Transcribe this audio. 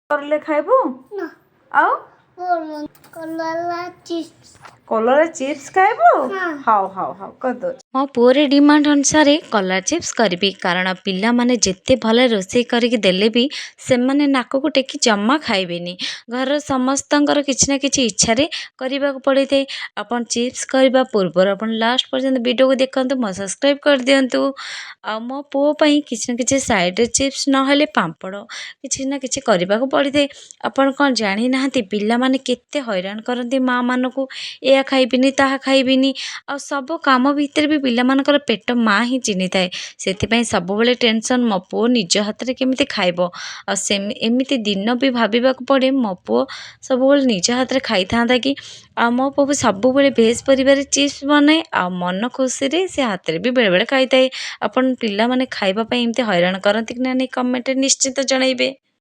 କରିଲେ ଖାଇବୁ? ନା। ଆଉ? କଲରା ଚିପ୍ସ। କଲରା ଚିପ୍ସ ଖାଇବୁ? ହଁ। ହଉ ହଉ ହଉ, କରିଦଉଛି। ମୋ ପୁଅର ଡିମାଣ୍ଡ ଅନୁସାରେ କଲରା ଚିପ୍ସ କରିବି, କାରଣ ପିଲାମାନେ ଯେତେ ଭଲ ରୋଷେଇ କରିକି ଦେଲେ ବି ସେମାନେ ନାକକୁ ଟେକି ଜମା ଖାଇବେନି। ଘରର ସମସ୍ତଙ୍କର କିଛି ନା କିଛି ଇଚ୍ଛାରେ କରିବାକୁ ପଡ଼ିଥାଏ। ଆପଣ ଚିପ୍ସ କରିବା ପୂର୍ବରୁ ଆପଣ ଲାଷ୍ଟ ପର୍ଯ୍ୟନ୍ତ ଭିଡ଼ିଓକୁ ଦେଖନ୍ତୁ, ମୋ ସବସ୍କ୍ରାଇବ୍ କରିଦିଅନ୍ତୁ। ଆଉ ମୋ ପୁଅ ପାଇଁ କିଛି ନା କିଛି ସାଇଡ଼୍ରେ ଚିପ୍ସ ନହେଲେ ପାମ୍ପଡ଼ କିଛି ନା କିଛି କରିବାକୁ ପଡ଼ିଥାଏ। ଆପଣ କ'ଣ ଜାଣିନାହାନ୍ତି, ପିଲାମାନେ କେତେ ହଇରାଣ କରନ୍ତି ମାଆମାନଙ୍କୁ? ଏହା ଖାଇବିନି, ତାହା ଖାଇବିନି। ଆଉ ସବୁ କାମ ଭିତରେ ବି ପିଲାମାନଙ୍କର ପେଟ ମା ହିଁ ଚିହ୍ନିଥାଏ। ସେଥିପାଇଁ ସବୁବେଳେ ଟେନସନ୍, ମୋ ପୁଅ ନିଜ ହାତରେ କେମିତି ଖାଇବ। ଆଉ ଏମିତି ଦିନ ବି ଭାବିବାକୁ ପଡ଼େ, ମୋ ପୁଅ ସବୁବେଳେ ନିଜ ହାତରେ ଖାଇଥାନ୍ତା କି। ଆଉ ମୋ ପୁଅକୁ ସବୁବେଳେ ଭେଜ୍ ପରିବାରେ ଚିପ୍ସ ବନାଏ, ଆଉ ମନ ଖୁସିରେ ସେ ହାତରେ ବି ବେଳେବେଳେ ଖାଇଥାଏ। ଆପଣ ପିଲାମାନେ ଖାଇବା ପାଇଁ ଏମିତି ହଇରାଣ କରନ୍ତି କି ନା ନାହିଁ, କମେଣ୍ଟରେ ନିଶ୍ଚିତ ଜଣାଇବେ।